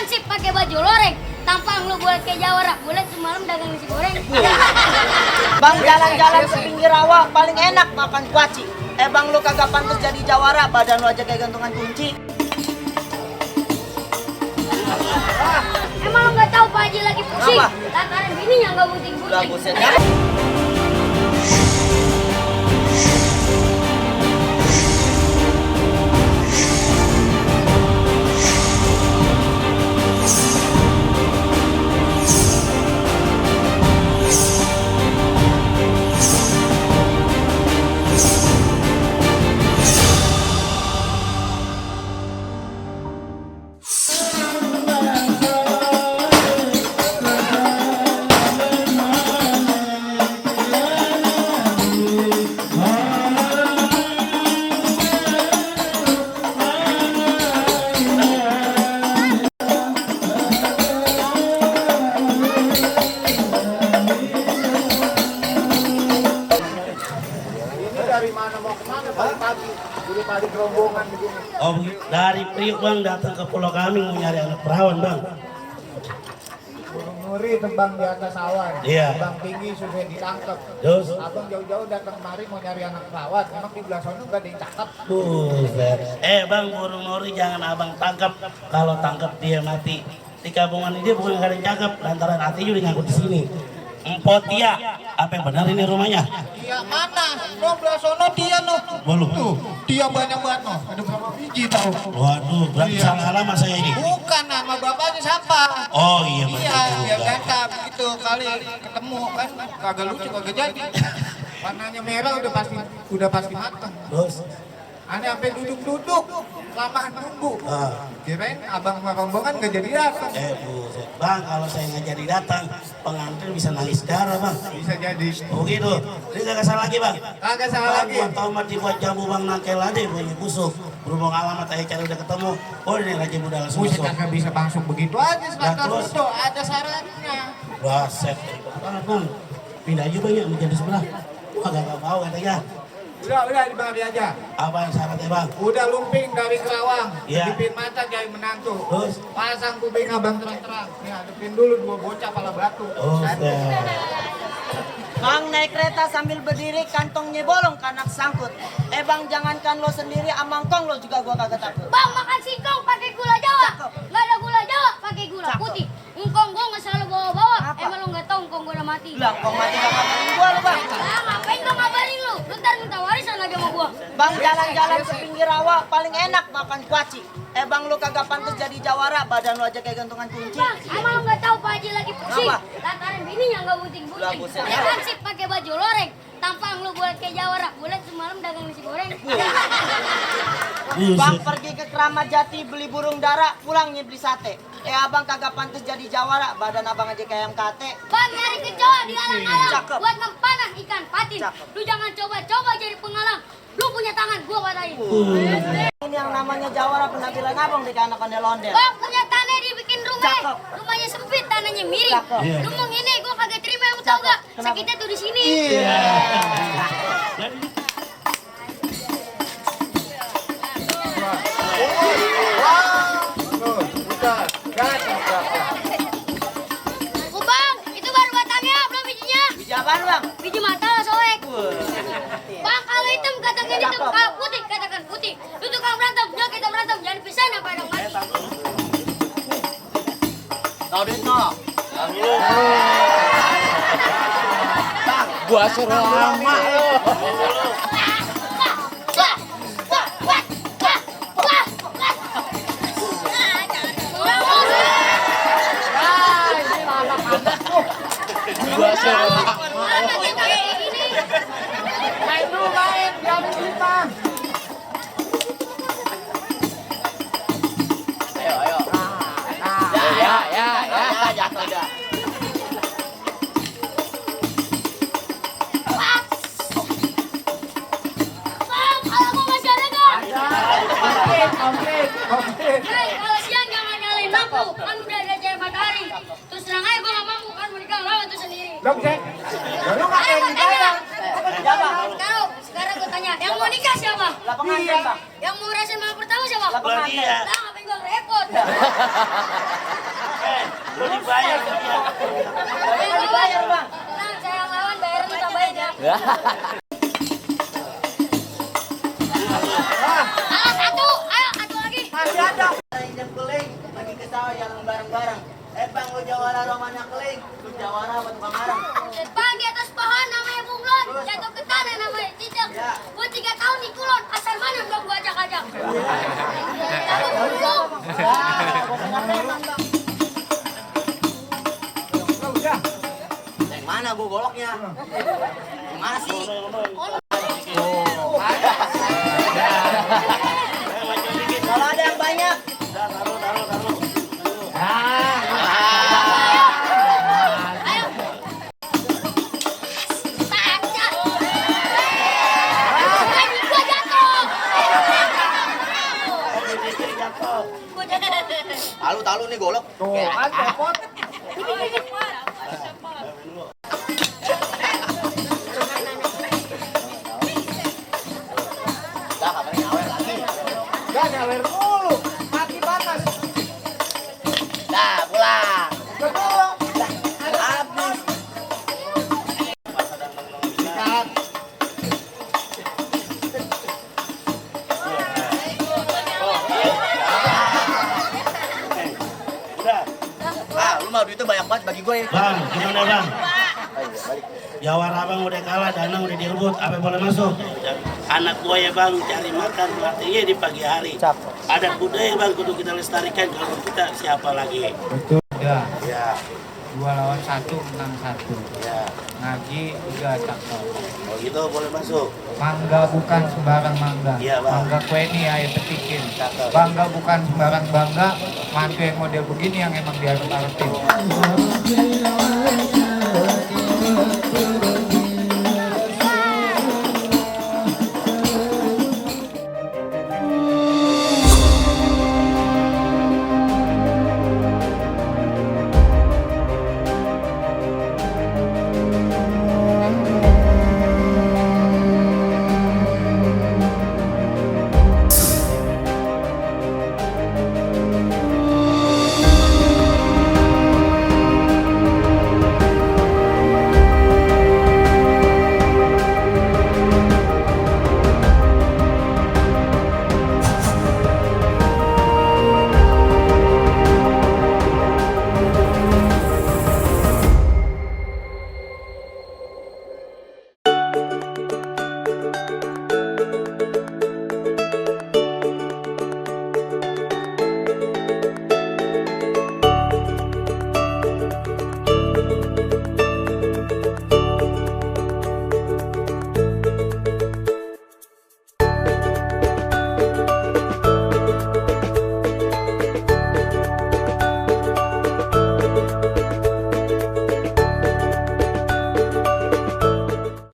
Hansip pakai baju loreng, tampang lu buat kayak jawara, boleh semalam dagang nasi goreng. Bang jalan-jalan ke pinggir rawa paling enak makan kuaci. Bang lu kagak pantas jadi jawara, badan lu aja kayak gantungan kunci. Emang lu nggak tahu Pak Haji lagi pusing? Apa? Lantaran bininya nggak Udah bunting-bunting. buset. Dari mana mau kemana pagi-pagi? Udah pagi rombongan begini. Oh, dari Priuk bang datang ke Pulau Kami mau nyari anak perawan bang. Burung Nuri tembang di atas awan. Iya. Tembang tinggi sudah ditangkap. Terus? Abang jauh-jauh datang kemari mau nyari anak perawat. Emang di belah sana nggak ada yang cakep. Buset. Bang, burung nori jangan abang tangkap. Kalau tangkap dia mati. Di kabungan ini bukan gak ada yang cakep. Lantaran hatinya udah ngangkut di sini. Empot dia. Apa yang benar ini rumahnya? Iya mana? Lo belah sono dia no. Belum. Tuh, dia banyak banget no. Ada berapa biji tahu? Waduh, berarti Iya. salah alamat saya ini. Bukan nama bapaknya siapa? Oh iya Iya, benar biar juga. gantap gitu kali ketemu kan kagak lucu kagak jadi. Warnanya merah udah pasti matang. Terus? Aneh sampai duduk-duduk, lama nunggu. Kirain abang sama rombongan gak jadi datang. Buset. Bang, kalau saya nggak jadi datang, pengantin bisa nangis darah bang. Bisa jadi. Oh gitu. Ini kagak salah lagi bang. Kagak salah Bang, lagi. buat tomat dibuat jamu bang nangkel aja punya busuk. Berhubung alamat saya cari udah ketemu. Oh ini lagi udah langsung Buset masuk. kagak bisa langsung begitu aja sebentar terus? dulu, ada syaratnya. Buset. Banget bang. Pindah aja bang ya menjadi sebelah. Wah gak mau katanya. Udah dibagi aja. Apa yang syaratnya bang? Udah lumping dari Kerawang, Iya. kedipin mata jadi menantu. Terus? Pasang kuping abang terang-terang. Nih hadepin dulu dua bocah pala batu. Oh Satu. Bang naik kereta sambil berdiri kantongnya bolong kanak sangkut. Bang jangankan lo sendiri amangkong lo juga gua kagak takut. Bang makan singkong pakai gula Jawa. Cakep. Nggak ada gula Jawa, pakai gula Cakep. putih. Engkong gua nggak selalu bawa-bawa. Apa? Emang lu nggak tahu engkong gua udah mati? Bilang kong mati gak ngabarin gua lo bang. Ah, ngapain gua ngabarin lu? Lu ntar minta warisan lagi sama gua. Bang jalan-jalan ke pinggir rawa paling enak makan kuaci. Bang lu kagak pantas jadi jawara, badan lu aja kayak gantungan kunci. Bang, emang lu nggak tahu Pak Haji lagi pusing? Apa? Lantaran bininya nggak Udah bunting-bunting. buset. Hansip pakai baju loreng, tampang lu buat kayak jawara, boleh semalam dagang nasi goreng. Bang Buset. pergi ke Keramat Jati beli burung dara, pulangnya beli sate. Abang kagak pantas jadi jawara, badan abang aja kayak MKT. Bang nyari kecoa di alang-alang Cakep. buat ngempanah ikan patin. Cakep. Lu jangan coba-coba jadi pengalang. Lu punya tangan, gua patahin. Ini yang namanya jawara penampilan abang di anak ondel-ondel. Bang punya tanah dibikin rumah. Cakep. Rumahnya sempit, tanahnya miring. Cakep. Iya. Lu mau ngini, gua kagak terima, lu tau gak? Kenapa? Sakitnya tuh di sini. Tuh, udah. Gantap. Oh bang, itu baru batangnya, belum bijinya. Biji apaan bang? Biji mata soek. Bang kalau hitam katakan hitam, kalau putih katakan putih. Lu tukang berantem, dia kita berantem, jangan pisahin apa yang mati. Tau duit no? Gua suruh lama lo. Gua suruh lama. Main dulu main, jangan lupa. Ayo. Ya, jatuh dah. Bang, kalau mau masih ada gak? Komplit. Hei, kalau siang jangan nyalain lampu, kan udah ada cahaya matahari. Terus terang aja gua gak mampu, kan menikah lawan tuh sendiri. Dong, Cek. Lu nggak Ayo kayak gua tanya. Siapa? Sekarang gua tanya, yang mau nikah siapa? Lapangan bang. Yang mau ngerasain malam pertama siapa? Lapangan Dia. Lah, ngapain gua repot? dibayar. Dibayar, Bang. Tenang, saya yang lawan, bayarin tambahin ya. Alah, satu, ayo satu lagi. Masih ada. Injak keling, lagi ke sawah jalan bareng-bareng. Bang, lu jawara romanya keling, lu jawara apa tukang arang? Bang, di atas pohon namanya bunglon, jatuh ke tanah namanya cicak. Gua 3 tahun di kulon, asal mana belum gua ajak-ajak. Kamu belum. Yang mana gua goloknya? Masih. Kalau ada yang banyak. Taruh. Ayo. Tanya. Gua jatuh. Gua jatuh. Talu nih golok. Tuh, kan repot. Dah, kapan nyawer lagi. Gak nyawer mulu, mati panas. Dah, pulang. Betul. Habis. Sikat. Udah. Lu mah duitnya banyak banget bagi gue ya. Bang, gimana bang? Ayo, balik. Jawara abang udah kalah, Danang udah direbut, apa yang boleh masuk? Anak gua ya bang, cari makan, artinya di pagi hari. Adat budaya bang, kudu kita lestarikan, kalau kita siapa lagi? Betul, udah. Ya, 2 lawan 1, menang 1. ya. Ngaji udah cakep. Oh gitu boleh masuk. Mangga bukan sembarang mangga. Iya, Bang. Mangga kue ini ayo petikin. Bangga bukan sembarang bangga. Mantu yang model begini yang emang diharap-harapin.